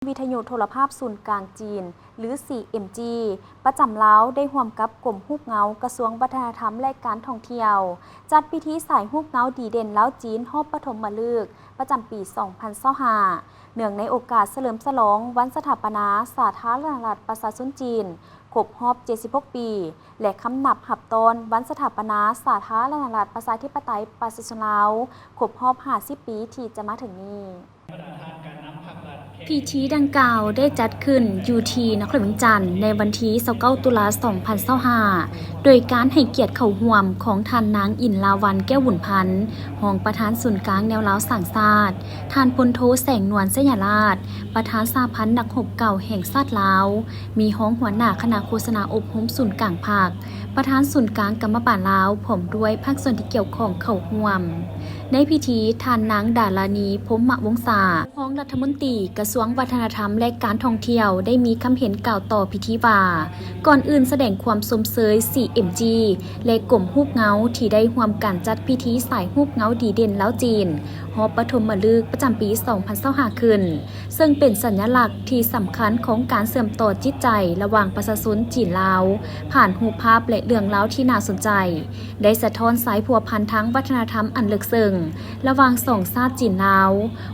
ວິທະຍຸໂທລະພາບສູນກາງຈີນ ຫຼື CMG ປະຈຳລາວ ໄດ້ຮ່ວມກັບກົມຮູບເງົາ ກະຊວງວັດທະນະທຳ ແລະ ການທ່ອງທ່ຽວ ຈັດພິທີສາຍຮູບເງົາດີເດັ່ນລາວ-ຈີນ ຮອບປະຖົມມະລຶກ ປະຈຳປີສອງພັນຊາວຫ້າ ເນື່ອງໃນໂອກາດສະເຫຼີມສະຫຼອງວັນສະຖາປະນາສາທາລະນະລັດປະຊາຊົນຈີນ ຄົບຮອບເຈັດສິບຫົກປີ ແລະ ຄຳນັບຮັບຕ້ອນວັນສະຖາປະນາສາທາລະນະລັດປະຊາທິປະໄຕປະຊາຊົນລາວ ຄົບຮອບຫ້າສິບປີທີ່ຈະມາເຖິງນີ້. ພິທີດັ່ງກ່າວໄດ້ຈັດຂຶ້ນຢູ່ທີ່ນະຄອນຫຼວງວຽງຈັນ ໃນວັນທີຊາວເກົ້າ ຕຸລາ ສອງພັນຊາວຫ້າ ໂດຍການໃຫ້ກຽດເຂົ້າຮ່ວມຂອງທ່ານນາງ ອິນລາວັນ ແກ້ວບຸນພັນ ຮອງປະທານສູນກາງແນວລາວສ້າງຊາດ, ທ່ານ ພົນໂທ ແສງນວນ ໄຊຍະລາດ ປະທານສະຫະພັນນັກຮົບເກົ່າແຫ່ງຊາດລາວ, ມີຮອງຫົວໜ້າຄະນະໂຄສະນາອົບຮົມສູນກາງພັກ, ປະທານສູນກາງກຳມະບານລາວ ພ້ອມດ້ວຍພາກສ່ວນທີ່ກ່ຽວຂ້ອງເຂົ້າຮ່ວມ. ໃນພິທີ, ທ່ານນາງ ດາລານີ ພົມມະວົງສາ ຮອງລັດຖະມົນຕີກະຊວງວັດທະນະທຳ ແລະ ການທ່ອງທ່ຽວ ໄດ້ມີຄຳເຫັນກ່າວຕໍ່ພິທີວ່າ, ກ່ອນອື່ນສະແດງຄວາມຊົມເຊີຍ CMG ແລະ ກົມຮູບເງົາທີ່ໄດ້ຮ່ວມກັນຈັດພິທີສາຍຮູບເງົາດີເດັ່ນລາວ-ຈີນ ຮອບປະຖົມມະລຶກປະຈຳປີສອງພັນຊາວຫ້າຂຶ້ນ, ເຊິ່ງເປັນສັນຍະລັກທີ່ສຳຄັນຂອງການເຊື່ອມຕໍ່ຈິດໃຈລະຫວ່າງປະຊາຊົນຈີນ-ລາວ ຜ່ານຮູບພາບ ແລະ ເລື່ອງລາວທີ່ໜ້າສົນໃຈ, ໄດ້ສະທ້ອນສາຍພົວພັນທາງວັດທະນະທຳອັນເລິກເຊິ່ງລະຫວ່າງສອງຊາດຈີນ-ລາວ.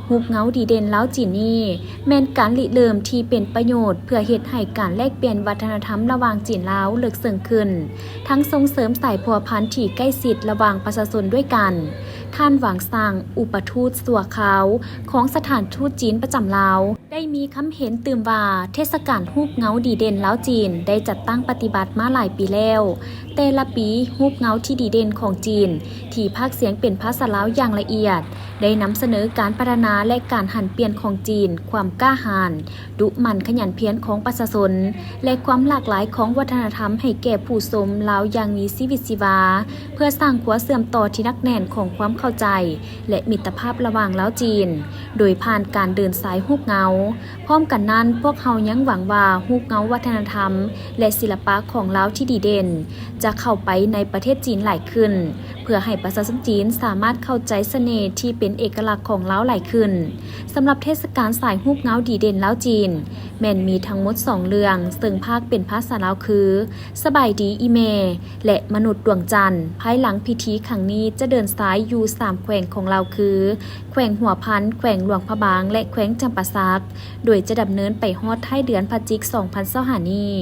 ຮູບເງົາດີເດັ່ນລາວ-ຈີນນີ້ ແມ່ນການລິເລີ່ມທີ່ເປັນປະໂຫຍດ ເພື່ອເຮັດໃຫ້ການແລກປ່ຽນວັດທະນະທຳລະຫວ່າງຈີນ-ລາວເລິກເຊິ່ງຂຶ້ນ, ທັງສົ່ງເສີມສາຍພົວພັນທີ່ໃກ້ຊິດລະຫວ່າງປະຊາຊົນດ້ວຍກັນ. ທ່ານ ຫວັງຊາງ ອຸປະທູດຊົ່ວຄາວຂອງສະຖານທູດຈີນປະຈຳລາວ ໄດ້ມີຄຳເຫັນຕື່ມວ່າ, ເທດສະການຮູບເງົາດີເດັ່ນລາວ-ຈີນ ໄດ້ຈັດຕັ້ງປະຕິບັດມາຫຼາຍປີແລ້ວ. ແຕ່ລະປີ, ຮູບເງົາທີ່ດີເດັ່ນຂອງຈີນ ທີ່ພາກສຽງເປັນພາສາລາວຢ່າງລະອຽດ ໄດ້ນຳສະເໜີການພັດທະນາ ແລະ ການຫັນປ່ຽນຂອງຈີນ, ຄວາມກ້າຫານ, ດຸໝັ່ນຂະຫຍັນພຽນຂອງປະຊາຊົນ ແລະ ຄວາມຫຼາກຫຼາຍຂອງວັດທະນະທຳໃຫ້ແກ່ຜູ້ຊົມລາວຢ່າງມີຊີວິດຊີວາ, ເພື່ອສ້າງຂົວເຊື່ອມຕໍ່ທີ່ໜັກແໜ້ນຂອງຄວາມເຂົ້າໃຈ ແລະ ມິດຕະພາບລະຫວ່າງລາວ-ຈີນ ໂດຍຜ່ານການເດີນສາຍຮູບເງົາ. ພ້ອມກັນນັ້ນ, ພວກເຮົາຍັງຫວັງວ່າຮູບເງົາວັດທະນະທຳ ແລະ ສິລະປະຂອງລາວທີ່ດີເດັ່ນ ຈະເຂົ້າໄປໃນປະເທດຈີນຫຼາຍຂຶ້ນ, ເພື່ອໃຫ້ປະຊາຊົນຈີນສາມາດເຂົ້າໃຈສະເໜ່ທີ່ເປັນເອກະລັກຂອງລາວຫຼາຍຂຶ້ນ. ສຳລັບເທດສະການສາຍຮູບເງົາດີເດັ່ນລາວ-ຈີນ ແມ່ນມີທັງໝົດສອງເລື່ອງ, ເຊິ່ງພາກເປັນພາສາລາວຄື ສະບາຍດີອີ່ແມ່ ແລະ ມະນຸດດວງຈັນ. ພາຍຫຼັງພິທີຄັ້ງນີ້ຈະເດີນສາຍຢູ່ສາມແຂວງຂອງລາວຄື ແຂວງຫົວພັນ, ແຂວງຫຼວງພະບາງ ແລະ ແຂວງຈຳປາສັກ, ໂດຍຈະດຳເນີນໄປຮອດທ້າຍເດືອນພະຈິກ ສອງພັນຊາວຫ້ານີ້.